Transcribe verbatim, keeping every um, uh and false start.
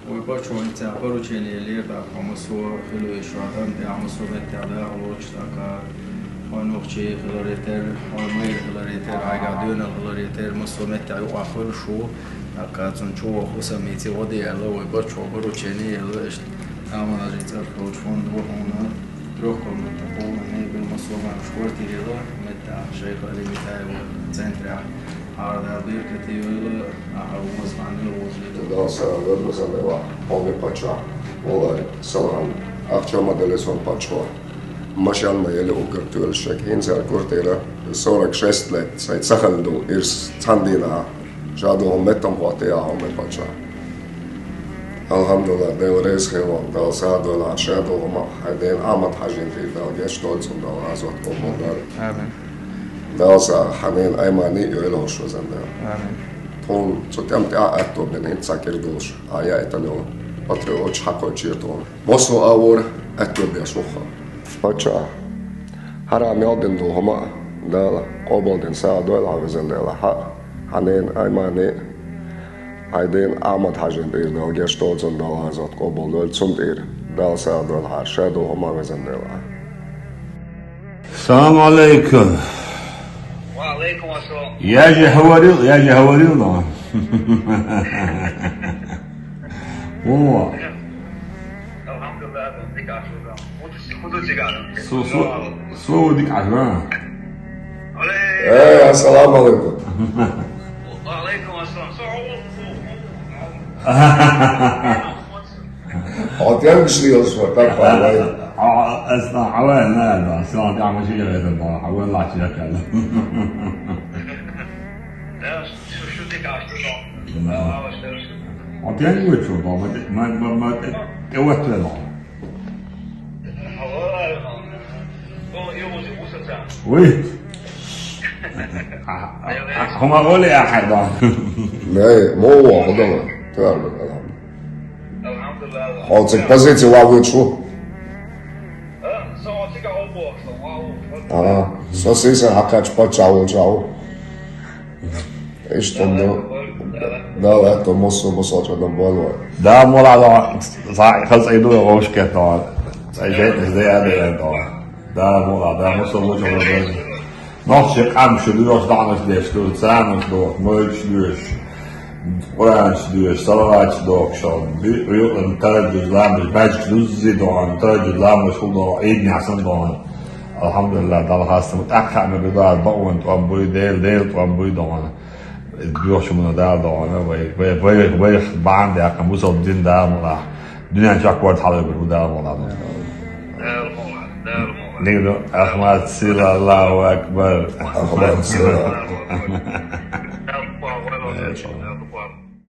Вай баччо, хӀинца поручени лер, тӀаккха массо а хилла вешан, тӀам тӀехь массо а меттехь даха лоцуш, тӀаккха хьо нохчи хиларе терра, хьо майра хиларе терра, хьайгахь доьналла хиларе терра, массо а меттехь юкъахь хуьлуш ву, тӀаккха цунна чу ваха хӀусам мийци гӀо де аьлла, вай баччо поручени елла, иштта Амалажин цӀарах йолчу фонда ву хьуна трёхкомнатный полный мебель, массо а марш квартира елла, меттахь шайх Али Митаева центрехь. Хьара Дала беркате йойла, ахьа ваза хан йойла ваза. Дала сагӀа лойла ваза, хьоме паччахь. Валлай, салам. Ахча ма делла сон паччахьо. Машен ма елла уггар тоьлуш шайга. ХӀинца квартира сорок шесть лет, сайн ца хилла ду, ирс цхьана дийнахь. Ша ду хьо меттам хӀоттаяхьа, хьоме паччахь. Алхьамдулла, Дела реза хила хьуна, Дала сагӀа дойла хьан, ша ду хьо ма, хьайн ден Ахьмад-Хьаьжин тӀера Дала гечдойла цунна, Дала гӀазот къобалдойла. Амин. Дала сагӀа хьан ненан Аймани а йойла хьуна, везан Дела. Амин. Тхуна цу тӀам тӀехь а аьтто бина, хӀинца цхьа кира долуш, а яийтина йолу патриоташ хьакхойчийра тхуна. Массо а агӀор аьтто беш ву хьо. Паччахь, хьарам мел дина ду хӀума а, Дала къобалдина сагӀа дойла хьан, везан Дела, хьан а, хьан ненан Аймани а, хьайн ден Ахьмад-Хьаьжин тӀера Дала гечдойла цунна, Дала гӀазот къобалдойла цунна тӀера, Дала сагӀа дойла хьан, ша ду хӀума а, везан Дела. Салам алейкум. Ва алейкум ассалам. Я же говорил, я же говорил, но. О. Алхьамдулиллах, дика ахча. Худа, худа дика ахча. Су, су, су дика ахча. Алей. Э, ассаламу алейкум. Ва алейкум ассалам. Су, су, су. Хьо тӀенгаш лелаш вара, тӀаккха вай. Хьо, ас нах хьаваьлла, аьлла, ас нах тӀехь машина везар боху, хьо ван лахча яхкаьлла. Да, шу, шу дика ахча ду. Да. Хьо тӀенгаш ву, ма, ма, ма, ма, тӀе, тӀе ваттавелла. Вуй. А, а, хӀума гӀоли ахьар дан. Не, мо вон, хӀу дала. Тар бу, алхьамдулиллах. Алхьамдулиллах. Хьо цига позици ван вуьтуш ву? А, со цига гӀо бохуш, ван ву. Ага, со сийсара хьакхаьчча паччахь волчохь ву. Иштта ду. Дала аьтто массо а бусалба адам бойла вай. Да, мула, да, за, хаза ду, вовшкет, да. Цай жейтнаш да, да, да. Да, мула, да, массо а вучу вай. Нохчи къам шу дуьйш, даьӀнаш деш ду, царнаш ду, мойдаш дуьйш, Къуранаш дуьйш, салаваташ дохуш, би, юкъан таждуж ламаш, баьжча дуззи дохана, таждуж ламаш хӀу доху, Ӏийднехь санна дохана. Алхьамдулиллах, Далла хастам, тӀаккха а ма бу Дала бакъонан тӀом буй, Дела, Дела тӀом буй дохана. Иза доьхучу муна Дала дохана, вай, вай, вай, вай бахьана даьккхина, бусалба дин Дала мукъ лахь. Дуьнен чохь корта хьалабер бу Дала мукъ лахь. Дала мукъ лахь, Дала мукъ лахь. Дигна Ахмад Сила, Аллаху Акбар. Ахмад Сила. Аллаху Акбар. Дала мукъ лахь, вай лохуш, Дала мукъ лахь.